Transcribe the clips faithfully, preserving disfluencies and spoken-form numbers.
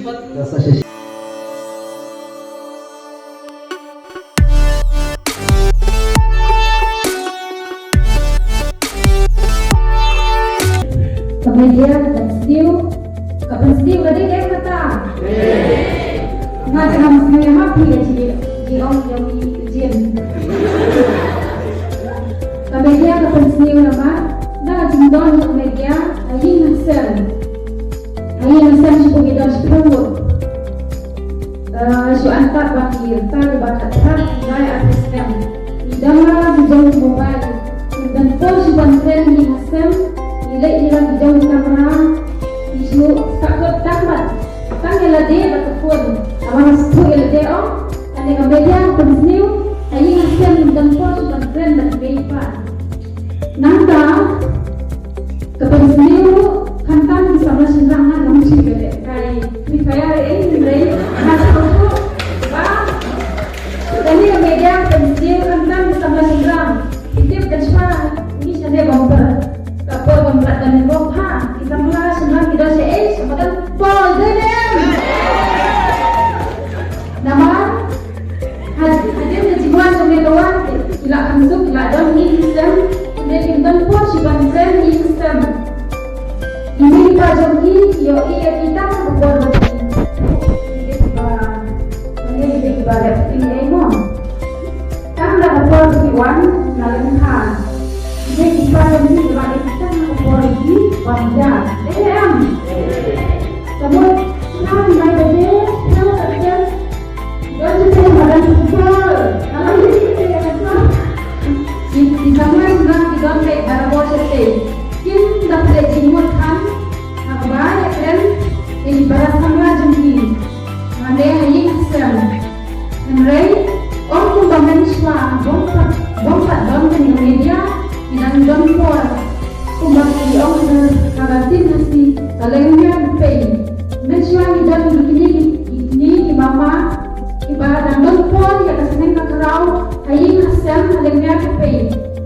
Ka sa shisha. Ka media ka pynsniew, ka pynsniew ka dei, dei kata. Nga te ngam sniew ïa ma phi, ïa ji, ji ong ïa mi jin. Ka media ka pynsniew namar da ka jingdon jong ka media ha ïing ha sem. Ha ïing ha sem shu ngi don shiphew ngut. Eh, shu antat ba ki rta kiba khatphra, lai arphew snem. Ngi don la la ki jong ki mobile. Ngi don por shu ban kren ha ïing ha sem. Ngi leit ïa la ki jong ki kamra. Ngi shu sah kot tang bad tang ïa lade bad ka phone. Namar nga sngewthuh ïa lade, oh. Kane ka media ka pynsniew, ha ïing ha sem ngi don por shu ban kren bad ki mei ki pa. Nangta ka pynsniew ruh, khamtam ki samla shynrang, nga ngam shu ïaleh kai Free Fire ei, hynrei nga sngewthuh ba kane ka media ka pynsniew, khamtam ki samla shynrang. Ki tip kan shwa ngi shane bumper. Ka por bumper kan bok ha ki samla shynrang ki don shaei, sha madan Paul, dei ne em? Namar Had-, hadien ka jingwan jong me ka wan, ki la kyntu, ki la don ïing sem, hynrei kim don por shu ban kren ïing sem. Ki mei ki pa jong ki, ki ïohi ïa ki tang ha ka por ba ki, ki dei kiba, ki dei kiba rep ïing ei mo. Tang ha ka por ba ki wan na lyngkha. Ki mei ki pa jong ki, ki la dei tang ha ka por ba ki wan ïa. Dei em? Ka mut, khnang nai ba dei, khnang ba dei. Ki, ki samla shynrang ki don beit barabor shatei. Kim da pynleit jingmut than ha kaba ïakren ïa ki para samla jong ki. Mane ha ïing ha sem. Hynrei ym kumba mynshwa, bym pat, bym pat don kane ka media, ki dang don por. Kumba ki ong ha ka ktien Khasi, ka leng ïa ka pei. Mynshwa ngi don ki kñi, ki kñi, ki mama, kiba dang don por ïa ka sneng ka khraw ha ïing ha sem, ha lyngngoh ka pei.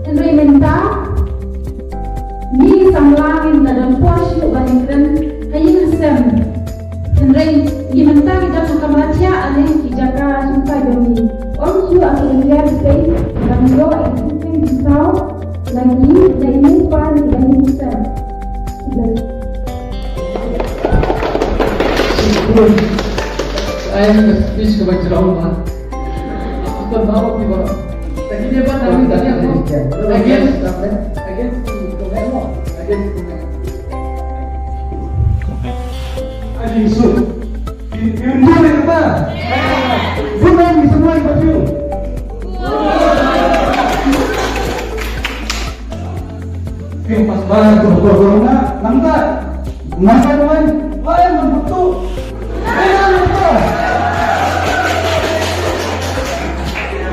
Hynrei mynta ngi samla ngim da don por shuh ban ïakren ha ïing ha sem. Hynrei ngi mynta ngi don ha ka kamra thiah, ha lyngngoh ki jaka jong ka jong ngi. Ym shuh ha ka lyngngoh ka pei ban ïoh ïa ka jingsaw na ngi, na ngi pa, na ngi sem. Ai, speech kaba jrong ba. Aku kan bawa ki ba. Lagi dia ba, lagi dia ba. Against, against the comment, against the comment. Ani su. Ki, ki undang mereka. Bukan di semua yang betul. Kim pas ba tu betul betul na, nampak. Nampak tuan, lain nampak tu. Lain nampak.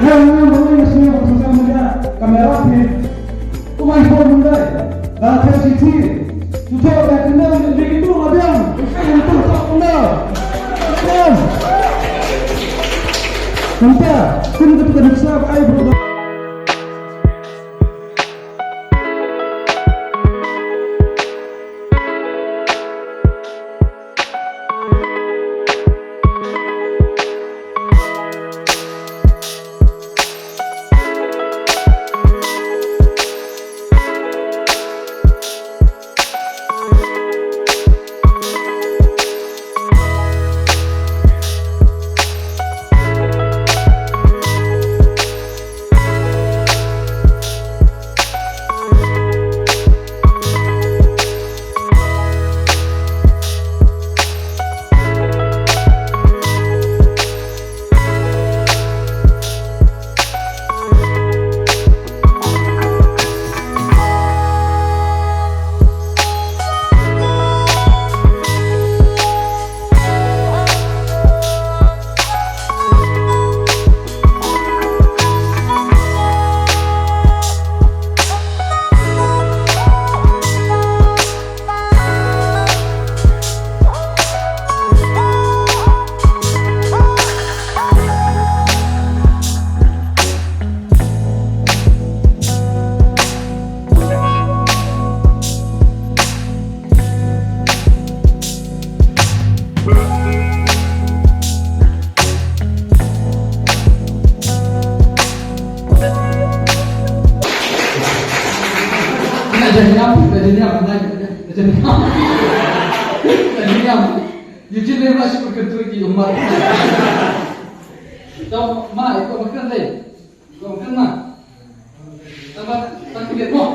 Yang yang boleh sini bersama dia kamera ni. Kumai phone mandai. Dah tercicil. Tutup dah kenal dia begitu lah dia. Untuk tak kenal. Kan? Nampak? Kena ketuk ketuk sab ai bro. Janiam, na, janiam. Janiam. Eugene Lem la shu kyntu ki ummat. Tau ma, iko makan dei. Iko makan ma. Tama, tak lihat mo.